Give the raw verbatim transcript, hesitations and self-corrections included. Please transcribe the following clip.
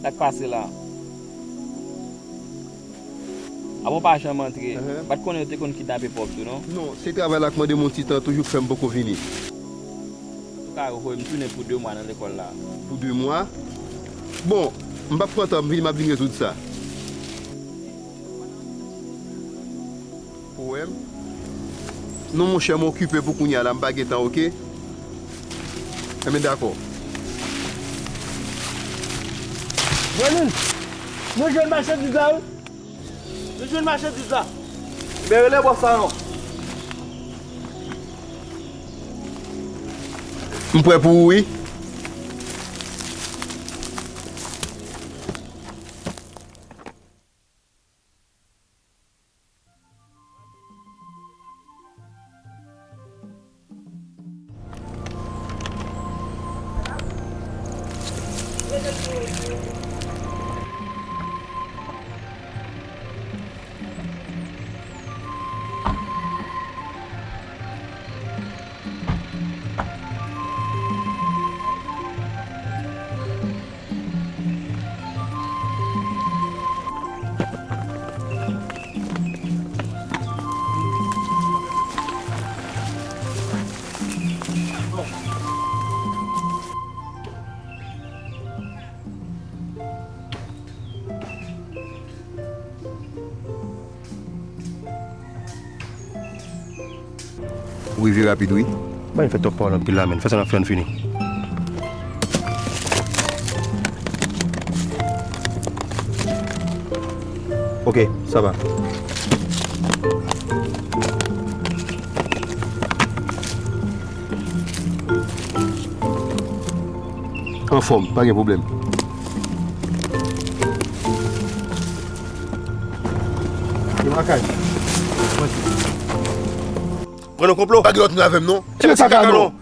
Sa k pase la? Apa w pa janm antre? Ehe. M pa t konnen yo te konn kidnape pòv tou, non? Non, se travay la k mande m yon ti tan, toujou k fè m poko vini. Antouka, yo voye m tounen pou de mwa nan lekòl la. Pou de mwa? Bon, m p ap pran tan, m vini, m ap vin rezoud sa. Pwoblèm? Non, monchè, m okipe pou kounye a la, m pa gen tan, oke? Enben, dakò. Granmoun, nou jwenn machandiz la, wi. Nou jwenn machandiz la. Enben, rele bòs la, non. M prè pou ou, wi. Ou rive rapid, wi. Ban fè twòp pawòl anpil la, menn. Fè sa n ap fè, ann fini. Ok, sa va. Anfòm, pa gen pwoblèm. Yo, Akay. Pran nan konplo. Pa gen lòt moun avè m, non. Tire kaka, non.